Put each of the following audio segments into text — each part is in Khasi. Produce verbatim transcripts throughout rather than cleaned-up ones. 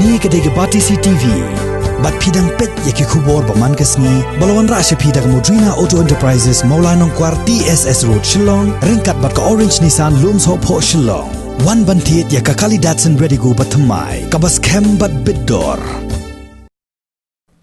Kane ka dei ka Batesi TV. Bad phi dang peit ïa ki khubor ba man ka sngi ba la wanrah sha phi da ka Modrina Auto Enterprises, Mawlai Nongkwar, T S S Road, Shillong, ryngkat bad ka Orange Nissan, Lumsohphoh, Shillong. Wan ban thied ïa ka Kali Datsun Redigo ba thymmai, kaba skhem bad bit dor.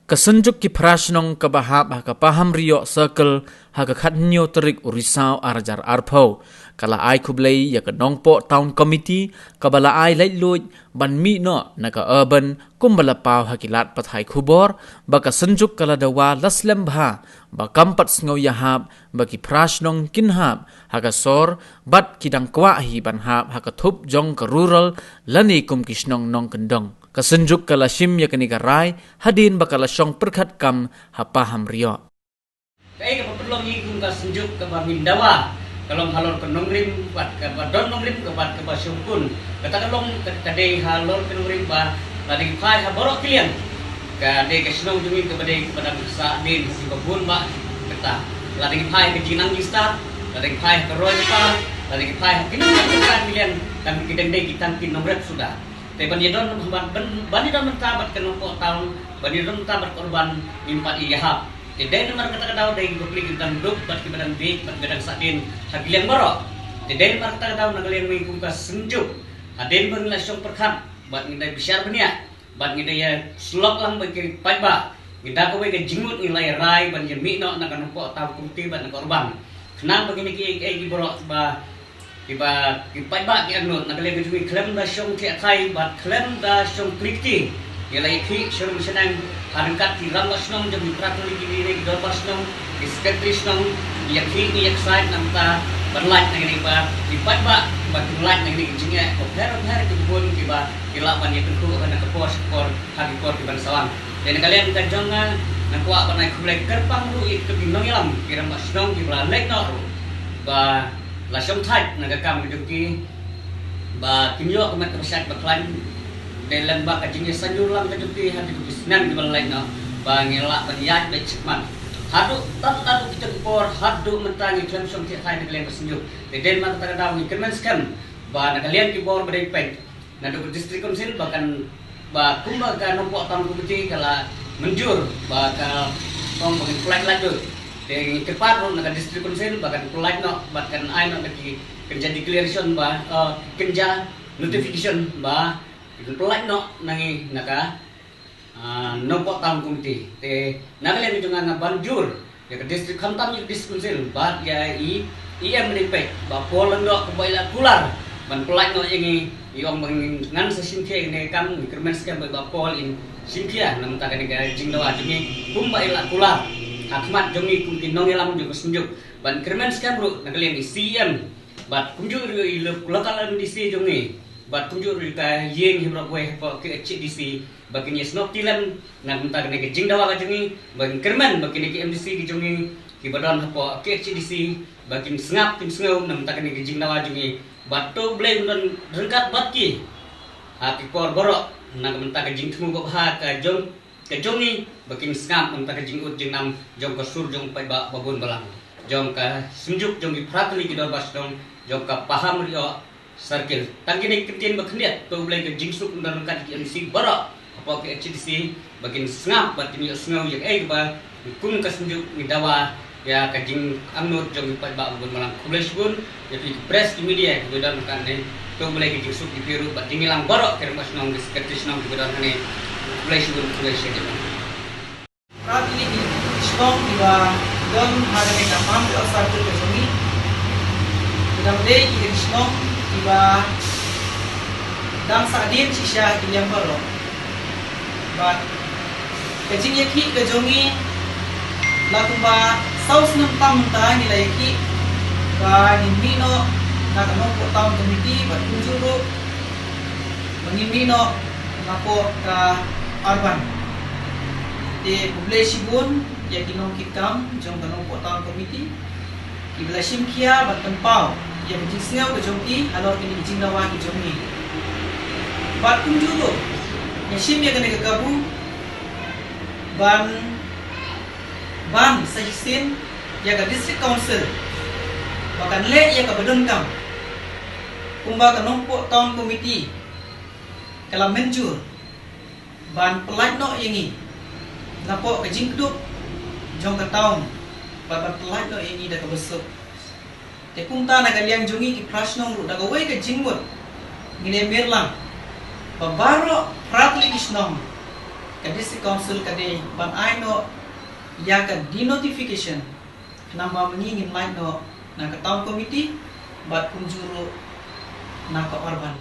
Ka Synjuk ki Phra Shnong kaba hap ha ka Pahamrioh Circle ha ka khathynñiew tarik u Risaw ar hajar arphew ka la ai khublei ïa ka Nongpoh Town Committee kaba la ai laitluid ban mih noh na ka Urban kumba la paw ha ki lad pathai khubor ba ka Synjuk ka la dawa la slem bha ba kam pat sngew ïahap ba ki phra shnong kin hap ha ka sor bad ki dang kwah hi ban hap ha ka thup jong ka Rural lane kum ki shnong nongkyndong. Ka Synjuk ka la shim ïa kane ka rai hadien ba ka la shong pyrkhat kam ha Pahamrioh. Kaei kaba pynlong ïa ngi kum ka Synjuk kaba ngin dawa ka long halor ka nongrim bad kaba don nongrim ka bad kaba shongkun. Kata ka long ka, ka dei halor ka nongrim ba la dei phai ha baroh ki liang. Ka dei ka shnong jong ngi kaba dei kaba dang sah dien ha kiba bun bah kata. La dei phai ka jingnang jingstad, la dei phai ka roi ka par, la dei phai ha kino kino ki liang, tang ki dang dei ki tang ki nongrep suda. Te ban ïadon ban, ban, ban ïadon bynta bad ka Nongpoh Town, ban ïadon bynta bad ka Urban, ngim pat ïahap. Te dei namar kata ka daw dei kiba plie kiba dang duk bad kiba dang bieit bad kiba dang sah dien ha ki liang baroh. Te dei namar kata ka daw na ka liang ngi kum ka Synjuk, hadien ba ngi la shong pyrkhat bad ngi da bishar bniah bad ngi da ïa slok lang bad ki paidbah, ngi da kawei ka jingmut ngi la ïa rai ban ïa mih noh na ka Nongpoh Town Committee bad na ka Urban. Khnang ba kine kiei kiei ki baroh ba kiba ki paidbah ki angnud na ka liang ka jong ngi khlem da shong thiah thai bad khlem da shong kli kti. Ngi la ïa khih sha rum sha neng ha ryngkat ki rangbah shnong jong ki phra tylli ki dei ki dorbar shnong, ki sekretari shnong, ngi ïa khih ngi ïa ksaid na ka bynta ban lait na kine ba ki paidbah ba kin lait na kine ki jingeh bapher bapher ki bun kiba ki lah ban ïa kyntu ha ka por sha ka por ha ki por ki ban sa wan. Te na ka liang ka jong nga nga kwah ban ai khublei kyrpang ruh ïa ki nongïalam ki rangbah shnong kiba la leit noh ruh ba la shong thait na ka kam ka jong ki ba kin ïoh ka met kaba shait ba khlaiñ. Dei lem bad ka jingïasanjur lang ka jong ki ha kito ki snem kiba la leit noh ba ngi lah ban ïaid beit shakhmat haduh tad haduh kito ki por haduh mynta ngi khlem shong thiah thai na ka liang ka Synjuk. Te dei ma kata ka daw ngi kyrmen skhem ba na ka liang ki bor ba dei peit naduh ka District Council ba kan ba kumba ka Nongpoh Town Committee ka la mynjur ba ka ong ba kan pynlait lait lut. Te ngi kyrpad ruh na ka District Council ba kan pynlait noh bad kan ai noh na ki kynja declaration ba, eh, kynja notification ba kan pynlait noh na ngi na ka ah, Nongpoh Town Committee. Te na ka liang jong nga nga ban jur ïa ka district khamtam ïa ka District Council bad ïa i E M Ri Pek ba Paul Lyngdoh kaba ïa la kular ban pynlait noh ïa ngi. I ong ba ngan sa shim khia ïa kane ka kam, ngi kyrmen skhem ba Paul in shim khia na ka bynta kane ka jingdawa jong ngi kumba ïa la kular ha khmat jong ngi kum ki nongïalam jong ka Synjuk. Ban kyrmen skhem ruh na ka liang i C E M bad kumjuh ruh i lo-, local M D C jong ngi bad kumjuh ruh ka ïing hynrei wei hapoh K H A D C ba kin ïa snoh kti lem na ka bynta kane ka jingdawa ka jong ngi, ba kin kyrmen ba kine ki M D C ki jong ngi kiba don hapoh K H A D C ba kin sngap kin sngew na ka bynta kane ka jingdawa jong ngi. Bad to U Blei un don ryngkat bad ki ha ki por baroh na ka bynta ka jingthmu babha ka jong ka jong ngi ba kin sngap na ka bynta ka jingud jingnam jong ka sur jong u paidbah ba bun balang, jong ka Synjuk, jong ki phra tylli ki dorbar shnong, jong ka Pahamrioh Circle. Tang kine ki kyntien ba khyndiat, to U Blei ka jingsuk un don ryngkat ki M D C baroh hapoh K H A D C ba kin sngap bad kin ïohsngew ïa kaei kaba kum ka Synjuk ngi dawa ïa ka jingangnud jong ki paidbah ba bun balang. Khublei shibun ïa phi ki press, ki media kiba don kane. To U Blei ka jingsuk ïa phi ruh bad jingïalang baroh ki rangbah shnong, ki sekretari shnong kiba don kane. Khublei shibun, khublei shibun. Phra tylli ki shnong kiba don ha kane ka Pahamrioh Circle ka jong ngi, ki dang dei ki shnong kiba dang sah dien shisha ki liang baroh. Bad ka jingïakhih ka jong ngi la kumba saw snem tam mynta ngi la ïakhih ba ngin mih noh na ka Nongpoh Town Committee bad kumjuh ruh ba ngin mih noh napoh ka Urban. Te khublei shibun ïa ki nongkitkam jong ka Nongpoh Town Committee kiba la shim khia ban pynpaw ïa ka jingsngew ka jong ki halor kine ki jingdawa ki jong ngi. Bad kumjuh ruh nga shim ïa kane ka kabu ban, ban sa shisien ïa ka District Council ba kan leh ïa kaba donkam kumba ka Nongpoh Town Committee ka la mynjur. ban pyllait noh ïa ngi napoh ka jingkdup jong ka town, bad ban pyllait noh ïa ngi da kaba suk. Te kumta na ka liang jong ngi ki prashnong ruh da kawei ka jingmut ngi la mirlang ba baroh phra tylli ki shnong ka District Council ka dei ban ai noh ïa ka denotification, khnang ba ma ngi ngin lait noh na ka town committee bad kumjuh ruh na ka urban.